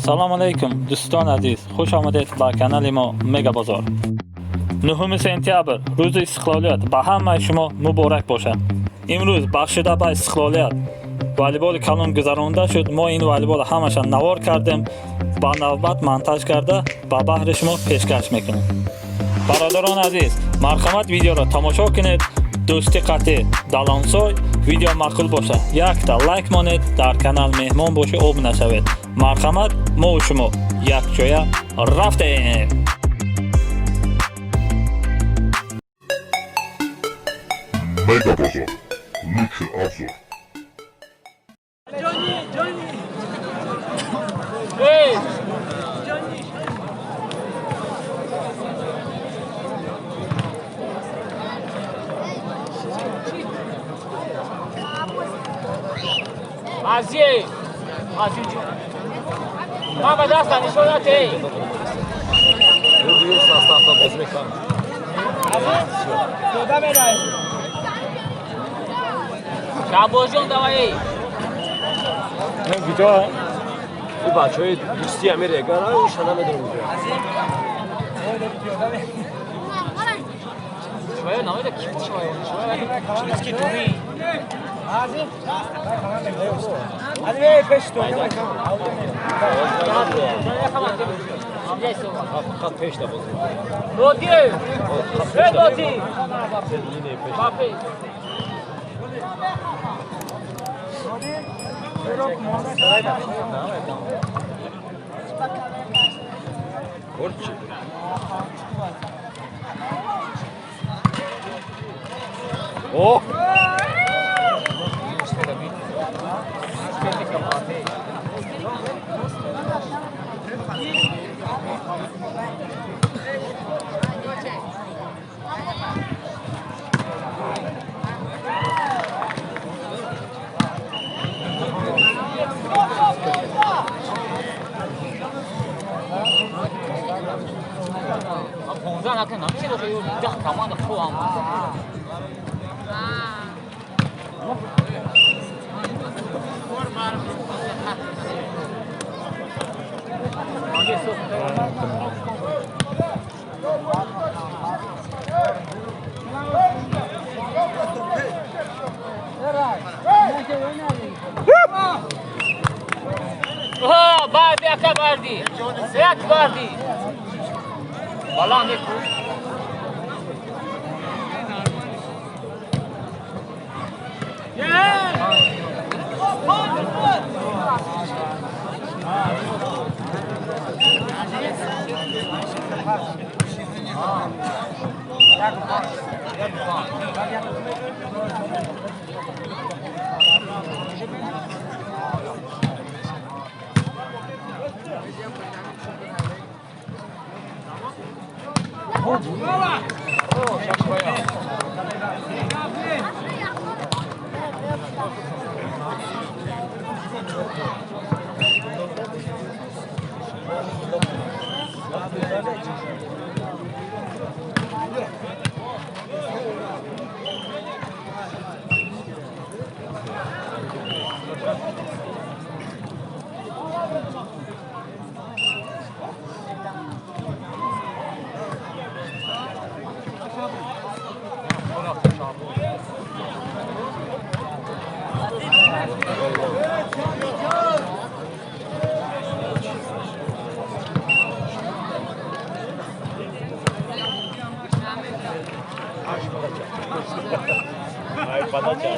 Салом алейкум, дӯстони азиз, хуш омадед ба канали мо Мега Бозор. 9 сентябр, рӯзи истиқлолият ба ҳамаи шумо муборак бошад. Имрӯз бахшида ба истиқлолият волейболи калон гузаронда шуд. Мо ин волейболро ҳамаша навор кардем, ба навбат монтаж карда ба баҳри шумо пешкаш мекунем. Бародарони азиз, марҳамат, видеоро тамошо кунед. Дӯсти қатъӣ Далонсой. Видео маъқул бошад, якта лайк монед, дар канал меҳмон бошед, обуна шавед. Марҳамат, мову шумо якҷоя рафтем. Мега Базар. Лучший обзор. Johnny, Johnny. Эй! Johnny. Азие! Азиҷон! Ман ба даста нишон натей! Составда бозӣ мекунам. Дода мерай. Шаҳбозҷон, давай! Куҷо? Ин бачаҳои дӯстии Амир Егара иша намедонам куҷо. Швая намеда ки швая? Швая ки думи. Азим. Азим, эй, пеш то. Фақат пешда бозӣ мекунам. Боти! Эй, боти! Линия пеш. Бапе! Корчи. О! Понздаҳ накунем, намешавад, охи, 10 команда хоҳам. Оҳ, барди, ака, барди. Як барди. Баланд еку. Ай, подача.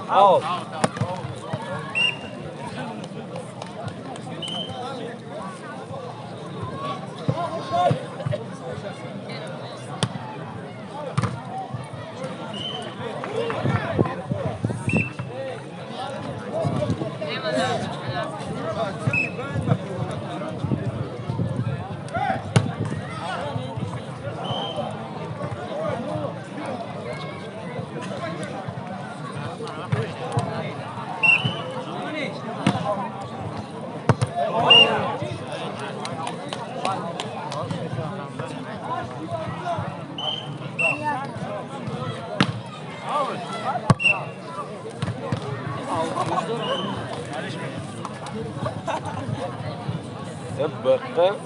Аут. بقى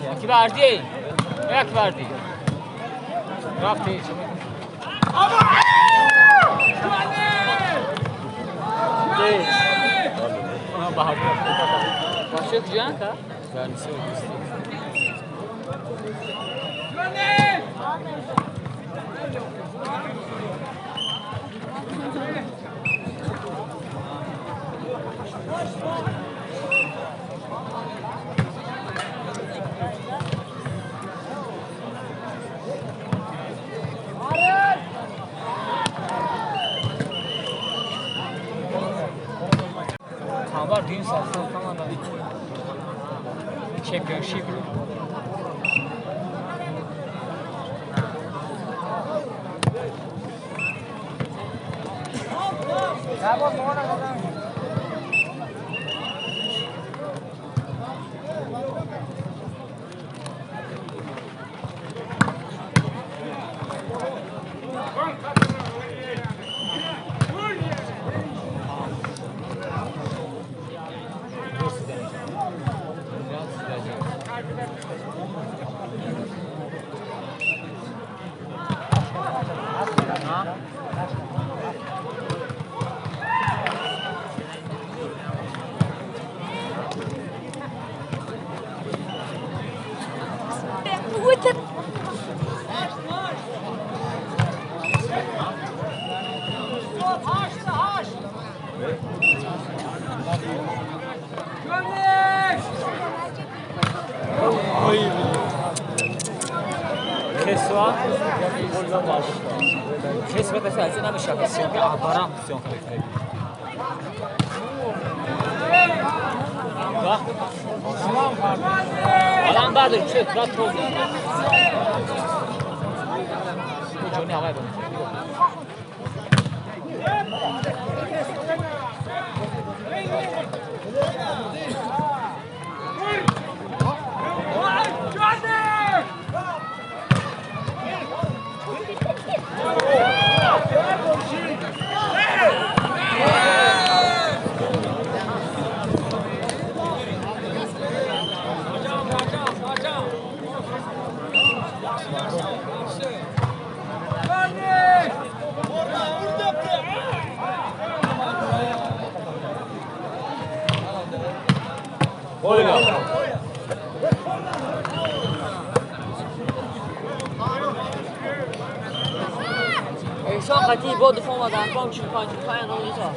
Яки варди? Як варди? Рафти. Бача куҷоянд ка? Камбар дин состав команда чемпионшип. Эҳсон қатъи бо дуф омадан ком 45 45 рӯза.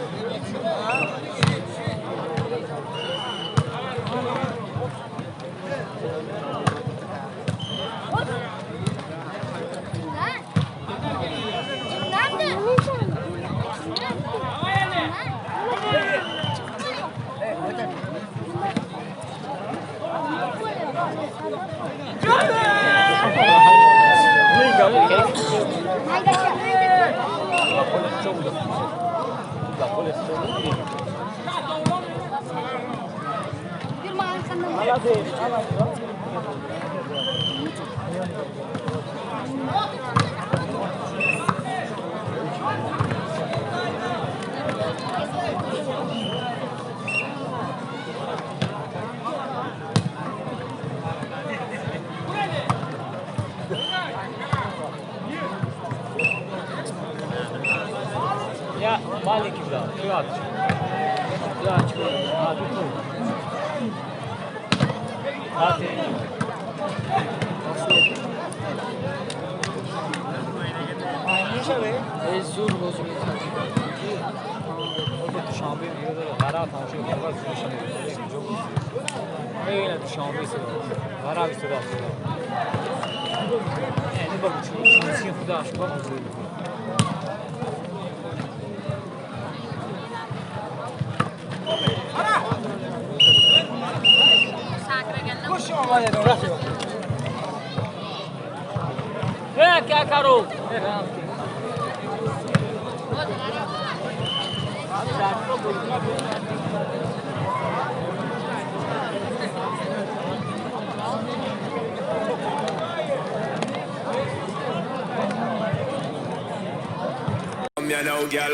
Я маленький брат, Зур бозӣ мекард. क्या करो? them, you know, girl.